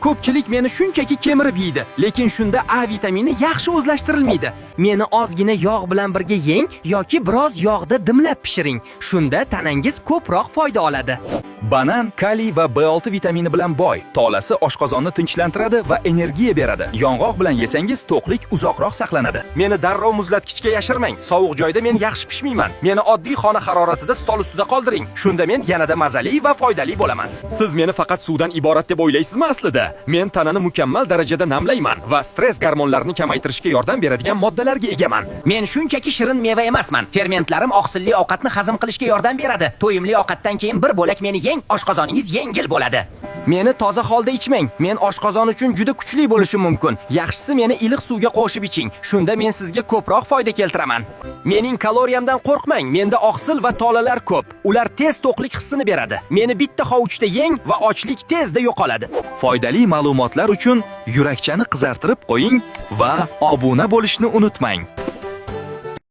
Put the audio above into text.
Ko'pchilik meni shunchaki kemirib yeydi, lekin shunda A vitamini yaxshi o'zlashtirilmaydi. Meni ozgina yog' bilan birga yeng yoki biroz yog'da dimlab pishiring. Shunda tanangiz ko'proq foyda oladi. Banan kaliy va B6 vitamini bilan boy. Tolasi oshqozonni tinchlantiradi va energiya beradi. Yong'oq bilan yesangiz, to'qlik uzoqroq saqlanadi. Meni darrov muzlatgichga yashirmang. Sovuq joyda men yaxshi pishmayman. Meni oddiy xona haroratida stol ustida qoldiring. Shunda men yanada mazali va foydali bo'laman. Siz meni faqat suvdan iborat deb o'ylaysizmi aslida? Men tanani mukammal darajada namlayman va stress gormonlarini kamaytirishga yordam beradigan moddalarga egaman. Men shunchaki shirin meva emasman. Fermentlarim oqsilli ovqatni hazm qilishga yordam beradi. To'yimli ovqatdan keyin bir bo'lak meni yeng, oshqozoningiz yengil bo'ladi. Meni toza holda ichmang. Men oshqozon uchun juda kuchli bo'lishim mumkin. Yaxshisi, meni iliq suvga qo'shib iching. Shunda men sizga ko'proq foyda keltiraman. Mening kaloriyamdan qo'rqmang. Menda oqsil va tolalar ko'p. Ular tez to'qlik hissini beradi. Meni bitta hovuchda yeng va ochlik tezda yo'qoladi. Foydali ma'lumotlar uchun yurakchani qizartirib qo'ying va obuna bo'lishni unutmang.